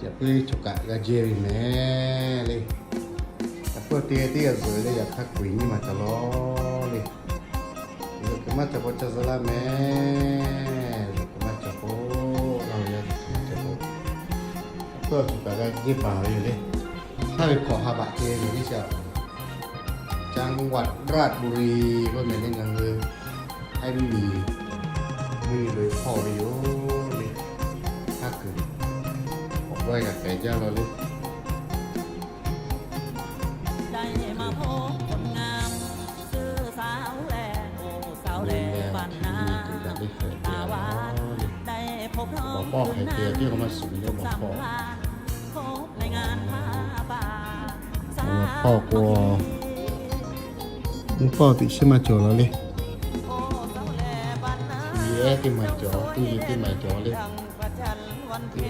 Yaꞈ puiˉ choˬ kaꞈ g'a jehˇ ve mehˍ le. Yaꞈ puiˉ teˇ g'aˇ teˇ g'aˇ zuhꞈ ve le, yaꞈ hk'aˇ kuiˬ nyiˇ maˬ cawˬ lawˬ le. Yawˇ kuiˬ maˇ cawˬ k'o ca zuhꞈ laˇ mehˍ. Yawˇ kuiˬ maˇ cawˬ k'o, laˇ ve yaˇ kuiˬ maˇ cawˬ k'o, yaꞈ puiˉ choˬ kaꞈ g'a jehˇ paˍ ve yoˬ le. Hk'aˇ ve hk'awꞈ ha baꞈ te ve le, Caˇ g'aˇ raˆ bu le, k'oˆ mehˍ le, ngaˬ hui haiˉ miˬ mvuhˇ miˬ lo hpawˇ ve yoˬ le. Hk'aˇ kuiˬ k'awꞈ k'oˆ kaꞈ k'ehˬ jaˇ law le. Mawˬ pawˆ hk'e te tiˉ k'o maˇ shiˍ ve le, mawˬ pawˆ. Mawˬ pawˆ k'o, mawˬ pawˆ teꞈ chiˉ maˇ cawˬ laˬ le. Teˇ ehˉ teˇ maˬ cawˬ, teˇ nyi teˇ maˬ cawˬ le. Teˇ